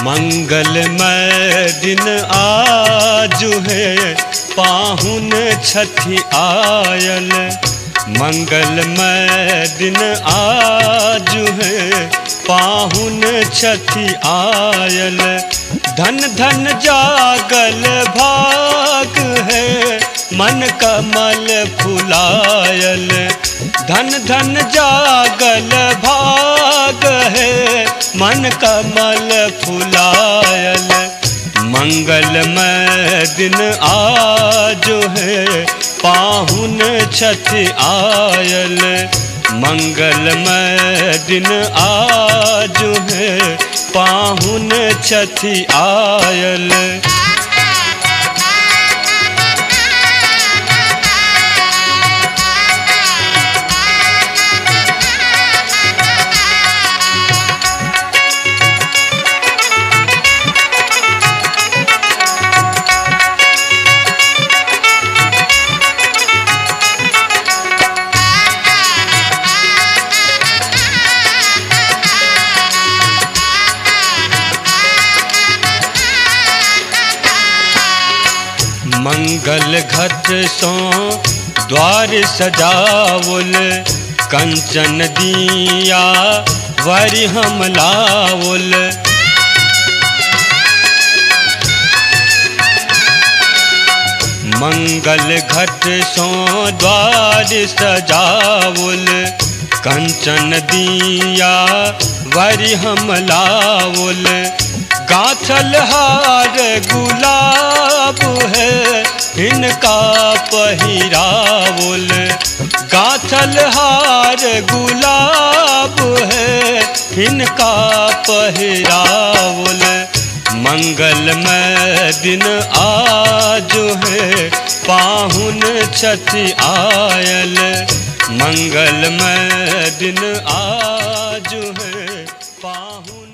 मंगलमय दिन आजु है, पाहुन छथि आयल। मंगलमय दिन आजु है, पाहुन छथि आयल। धन धन जागल भाग है, मन कमल फुलायल। धन धन जागल भाग है, मन कमल फुलायल। मंगलमय दिन आजु है, पाहुन छथि आयल। मंगलमय दिन आजु है, पाहुन छथि आयल। मंगल घट सो द्वार सजावल, कंचन दिया वरि हम लावल। मंगल घट सो द्वार सजावल, कंचन दिया वरि हम लावल। गाथल हार गुलाब है, इनका पहिरावल। गाथल हार गुलाब है, इनका पहिरावल। मंगलमय दिन आजु है, पाहुन छथि आयल। मंगलमय दिन आजु है, पाहुन।